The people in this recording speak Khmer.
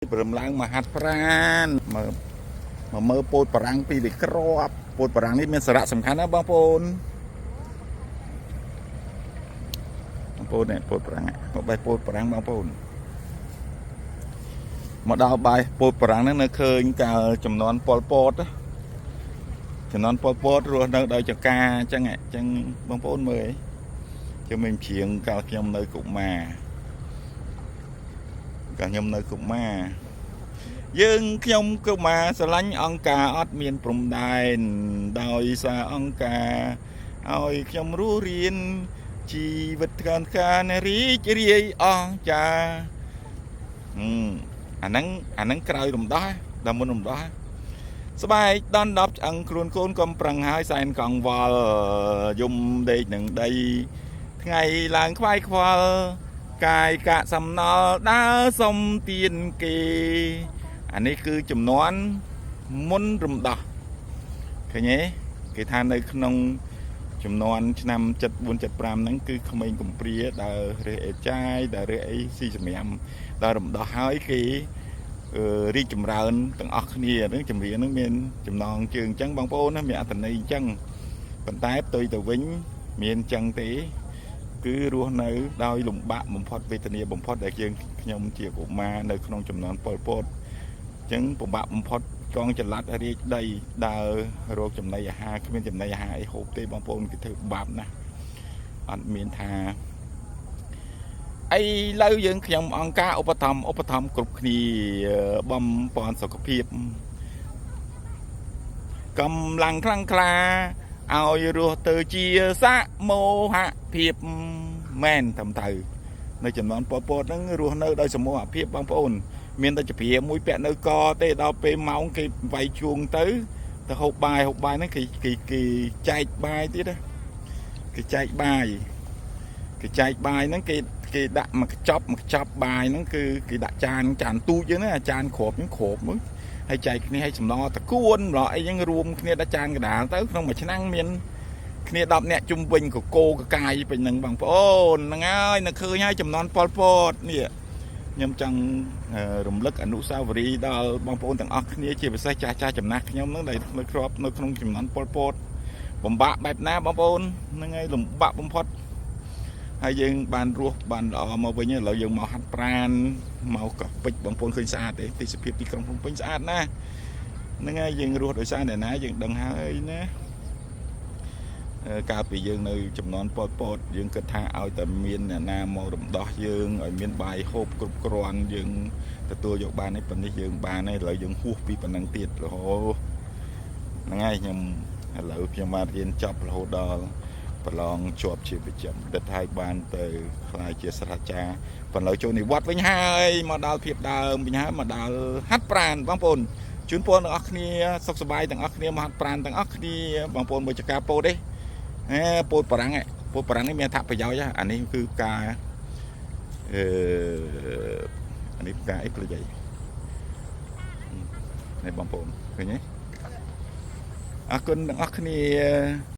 ព្រមឡើងមកហាត់ប្រានមកមកមើលពោតបារាំងពីរគ្រាប់ពោតបារាំងនេះមានសារៈសំខាន់ណាស់បងប្អូនបងប្អូននេះពោតបារាំងមកបេះពោតបារាំងបងប្អូនមកដល់បាយពោតបារាំងហ្នឹងនៅឃើញកាលចំនួនប៉ុលពតណាចំនួនប៉ុលពតរស់នៅដោយចកាអញ្ចឹងអញ្ចឹងបងប្អូនមើលជុំមានព្រៀងកាលខ្ញុំនៅកុមារកាលខ្ញុំនៅកុមារ យើងខ្ញុំកុមារស្រឡាញ់អង្គការអត់មានព្រំដែនដោយសារអង្គការឲ្យខ្ញុំរស់រៀនជីវិតកានកានរីករាយអស្ចារ្យហឹមអាហ្នឹងអាហ្នឹងក្រោយរំដោះដល់មុនរំដោះស្បែកដណ្ដប់ឆ្អឹងខ្លួនកូនកុំប្រឹងហើយសែនកង្វល់យំដេកនឹងដីថ្ងៃឡើងខ្វាយខ្វល់កាយកៈសំណល់ដើរសុំទៀនគេ អានេះគឺចំនួនមុនរំដោះឃើញទេគេថានៅក្នុងចំនួនឆ្នាំ74 75ហ្នឹងគឺក្មេងកំព្រាដើររើសអេចាយដើររើសអីស៊ីសម្រាមដើររំដោះហើយគេរីកចម្រើនទាំងអស់គ្នាហ្នឹងចម្រៀងហ្នឹងមានចំណងជើងអញ្ចឹងបងប្អូនណាមានអត្ថន័យអញ្ចឹងប៉ុន្តែផ្ទុយទៅវិញមានអញ្ចឹងទេ គឺរស់នៅដោយលំបាកបំផុតវេទនាបំផុតដែលយើងខ្ញុំជាកុមារនៅក្នុងចំនួនប៉ុលពត អញ្ចឹងពិបាកបំផុតកងចល័តរាជដីដើររកចំណីអាហារគ្មានចំណីអាហារអីហូបទេបងប្អូនគេធ្វើបាបណាស់អត់មានថាអីឡូវយើងខ្ញុំអង្គការឧបត្ថម្ភឧបត្ថម្ភគ្រប់គ្នាបំពន់សុខភាពកម្លាំងខ្លាំងក្លាឲ្យរស់ទៅជាសមូហភាពមែនត្រឹមត្រូវនៅចំនួនប៉ុលពតហ្នឹងរស់នៅដោយសមូហភាពបងប្អូន មានតែជាព្រាមួយពាក់នៅកទេដល់ពេលម៉ោងគេវាយជួងទៅទៅហូបបាយហូបបាយហ្នឹងគេគេគេចែកបាយទៀតណាគេចែកបាយគេចែកបាយហ្នឹងគេគេដាក់មកកញ្ចប់មកកញ្ចប់បាយហ្នឹងគឺគេដាក់ចានចានទូចហ្នឹងណាចានគ្រាប់ហ្នឹងគ្រាប់ហ្នឹងហើយចែកគ្នាឲ្យសំណតកួនម្ល៉េះអីហ្នឹងរួមគ្នាដាក់ចានកដាលទៅក្នុងមួយឆ្នាំងមានគ្នា10នាក់ជុំវិញកកោកកាយពេញហ្នឹងបងប្អូនហ្នឹងហើយនៅឃើញហើយចំនួនប៉ុលពតនេះ ខ្ញុំចង់រំលឹកអនុស្សាវរីយ៍ដល់បងប្អូនទាំងអស់គ្នាជាពិសេសចាស់ចាស់ចំណាស់ខ្ញុំហ្នឹងដែលនៅគ្របនៅក្នុងចំនួនប៉ុលពតបំបាក់បែបណាបងប្អូនហ្នឹងហើយលំបាកបំផុតហើយយើងបានរស់បានល្អមកវិញឥឡូវយើងមកហាត់ប្រានមកកោះពេជ្របងប្អូនឃើញស្អាតទេទេសភាពទីក្រុងភ្នំពេញស្អាតណាស់ហ្នឹងហើយយើងរស់ដោយសារអ្នកណាយើងដឹងហើយណា កាលពីយើងនៅចំនួនប៉ុលពតយើងគិតថាឲ្យតែមានអ្នកណាមករំដោះយើងឲ្យមានបាយហូបគ្រប់គ្រាន់យើងទទួលយកបានឯប៉ុណ្នេះយើងបានហើយឥឡូវយើងហួសពីប៉ុណ្ណឹងទៀតរហូតហ្នឹងហើយខ្ញុំឥឡូវខ្ញុំបានរៀនចប់រហូតដល់ប្រឡងជាប់ជាប្រចាំដិតហើយបានទៅក្លាយជាសាស្ត្រាចារ្យប៉ុន្តែចូលនិវត្តន៍វិញហើយមកដល់ភាពដើមវិញហើយមកដល់ហាត់ប្រានបងប្អូនជូនពរទាំងអស់គ្នាសុខសប្បាយទាំងអស់គ្នាមកហាត់ប្រានទាំងអស់គ្នាបងប្អូនមួយចកាពោតទេ ហេពោតបារាំងពោតបារាំងនេះមានអត្ថប្រយោជន៍អានេះគឺការអឺអានេះផ្កាអីភ្លេចអីនេះបងប្អូនឃើញទេអរគុណទាំងអស់គ្នា។